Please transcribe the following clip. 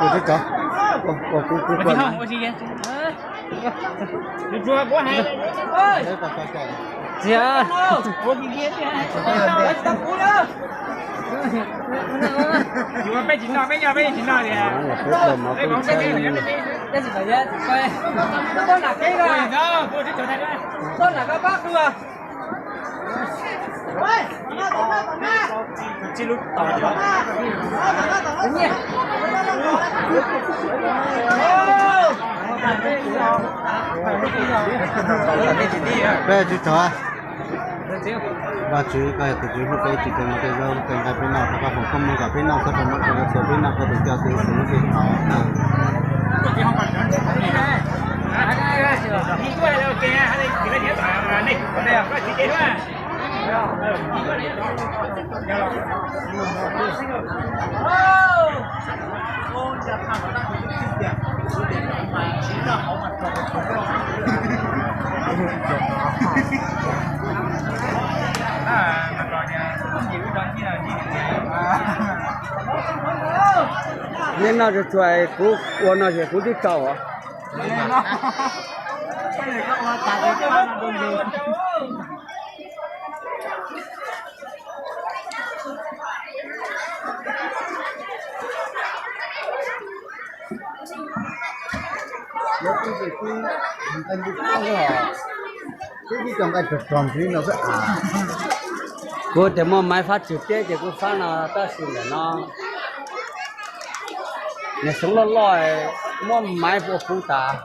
Ua tib cov, ua kuv kuv kuv. Txiv, peb tsis noj, peb nyob peb tsis noj tias. Peb tsis txog. Vajtswv, koj yog tus tswv hlub peb, tus tes no tej zaub tes nqaij peb noj, thov koj foom koob hmoov kom peb noj, txhob rau hnub rau yav txhua peb noj koj tus coj tus tus lub peb tod. Nej noj tsuag tsuag, kuv ua no ces kuv twb tau os. Kuv tias muaj maiv fab tswm teb ces kuv fab no, tab sis ntawm no niag xyoob loj loj muab maiv ua puv tas.